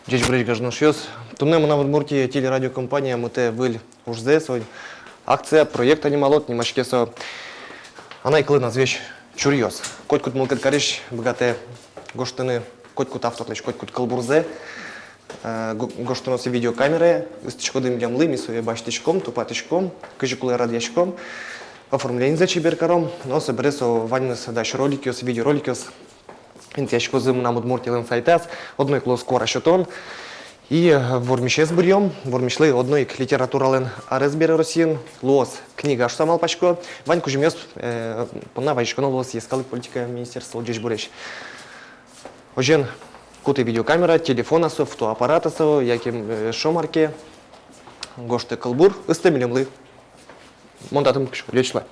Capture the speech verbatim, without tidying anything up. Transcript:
Ӟечбуресь, гажано эшъёс! Туннэ «Мынам Удмуртие» телерадиокомпания мытэ выль ужзэ. Со акция, проект нималод, нимаське со «Анай кылын азвесь чуръёс». Котькуд мылкыд карись быгатэ гожтыны котькуд авторлэсь котькуд кылбурзэ. Э, го-, гожтоно сое видеокамерае, ыстӥськоды милемлы, ми сое басьтӥськом, тупатӥськом, кызьы кулэ радъяськом, оформлениезэ чебер каром, но собере со ваньмыз дась роликъёс, видеороликъёс интыяськозы «Мынам Удмуртиелэн» сайтаз, одно ик луоз куара сётон. И, э, вормисез быръём, вормисьлы одно ик литературалэн арез бере Россиын, луоз книга, шуса малпасько. Вань кузьымъёс, э, понна вазиськоно луоз Йӧскалык политика министерстволы. Ӟечбуресь! Озьыен, кутэ видеокамера, телефон-а со, фотоаппарат-а со, яке, э, эшшо мар ке, гожтэ кылбур, ыстэ милемлы. Мон татын пукисько. Ӟеч луэ.